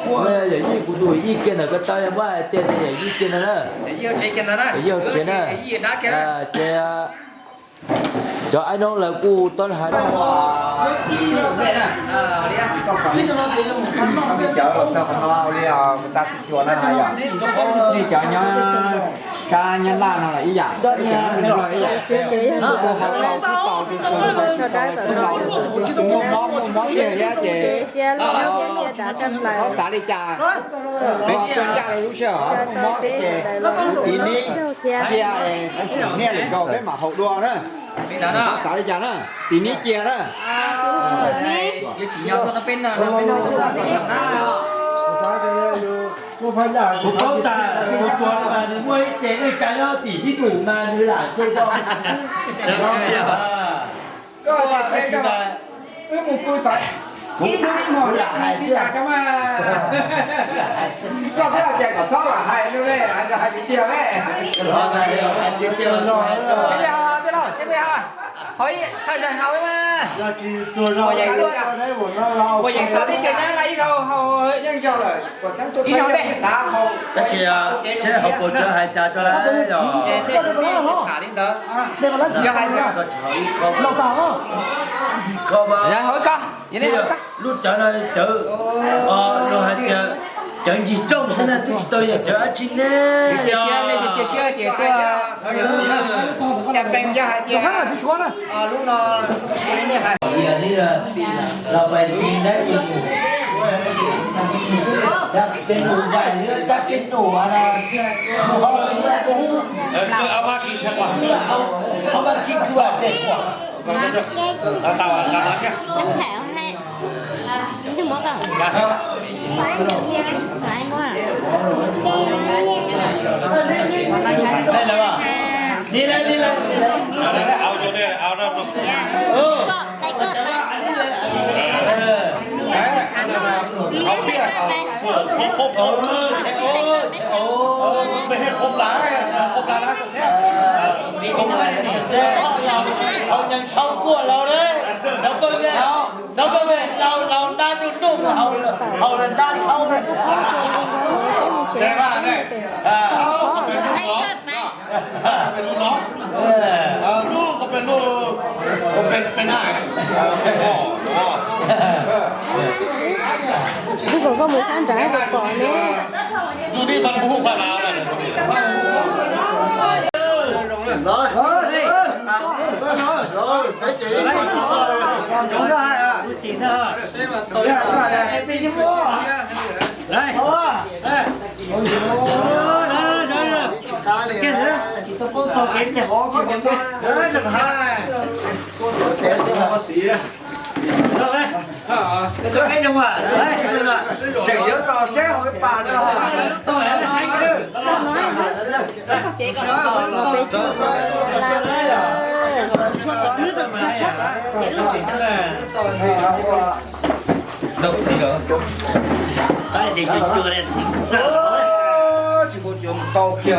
Yawm yij, kuv tus yij kiag ntawm ko taw muab hais tiag tias yawm yij kiag ntawd na. Yawm yij hauv tsev na. Ces cov aib noob lawv kuj tau hais. Nej cov nyob sab Nyab Laj no los ib yam, ib yam, kuj ho tau tib tau, muaj mob muaj mob tiag thiab ces txhob xav li cas. Tuaj ncaj rau lub sij hawm muaj mob thiab ces tiv nib cia, niaj lwm nkaus peb mam haus dua na. Txhob xav li cas na, tiv nib cia na. Kuv paub tas tus tsuag no mas nws muaj ib ce neej tsa nyob tim ib ntus mas nws lam tse ko. Kuv lam hais xwb. Koj twb hais tias kom txhob lam hais no, hais tiag tiag. Thawj zaug hauv mas, puas yeej tau teb chaws Nyab Laj ib zaug, ib zaug ntej. Tab sis seb hauv paus tsawb hais cas rau lawm yog. Lub cawv no cawv, luag hais tias cawv ncig rooj xwb na, twb tsis tau yog cawv dab tsi ne. Xov koj me, xov koj me, laus laus ntab ntuj ntuj, haus lawm ntab thaub. Ib kom koj mus sab nrad kom pom ne. Tseem yuav tos seb hauv ib pas no. Tsis mus cuag tau kiag.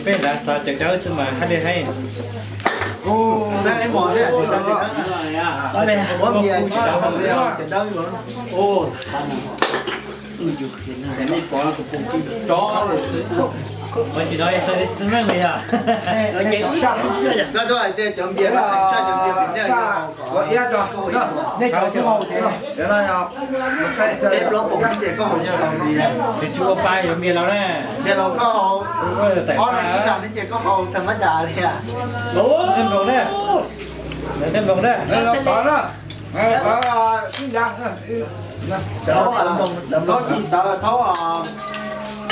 Peb lam xav cawv cawv xwb mas hab li hais. Tsis ua pa yuav npias los na. Tej nploos na, tej nploos na.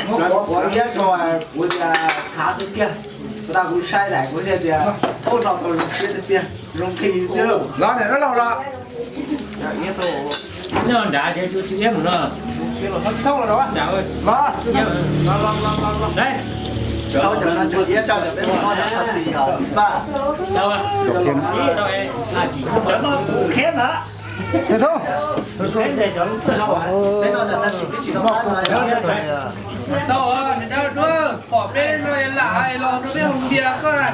Kuv tias khav tiag tiag, kuv saib daim kuv thiaj tias ub no tau zoo siab tiag tiag. Los niam no laus los. Nyob nrad ces tsis iab mus no. Los. Tau. Tau. Tau. Tau. Tau, nws dawb duab, pom peb no lam hais los rau peb hu npias koj na.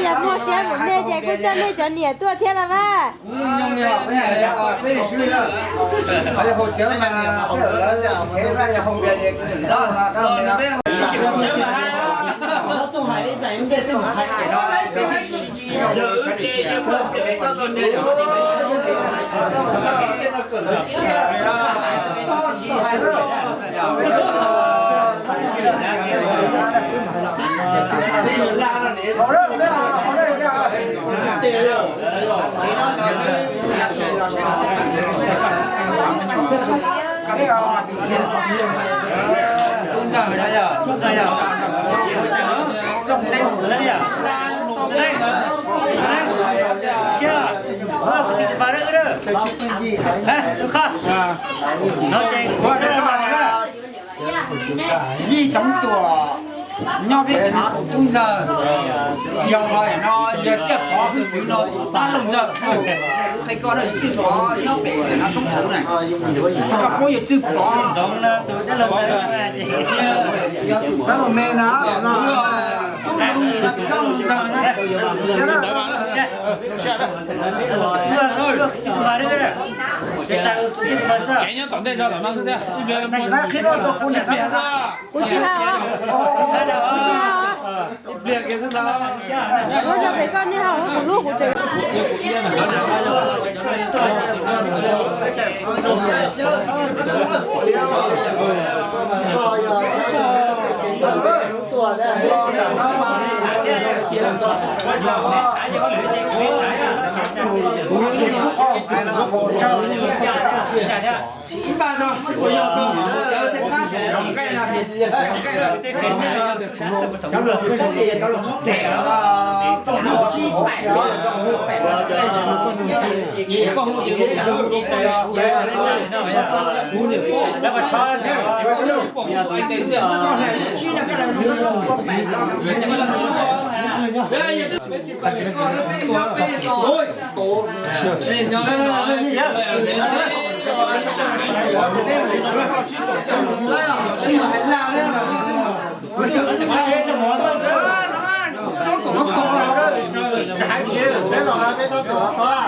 Yog muaj siab mus nej ces kuj coj nej cov niam tuaj thiab las mas. Yij Txoov Tuam nyob peb khav tus tub ntxawg, yog no yog Txiaj Pov hwj txwv no tus dab laug ntxawg. Kuv qhia koj na, yawg Txwj Pov nyob pem no roob hauv na, koj paub yawg Txwj Pov. Dab laug me na, tub ntxawg, tus dab laug ntxawg na. Kev nyob tom ntej nrog tom no xwb tiag. Ib pliag, ib pliag, ib pliag kiag xwb ntag.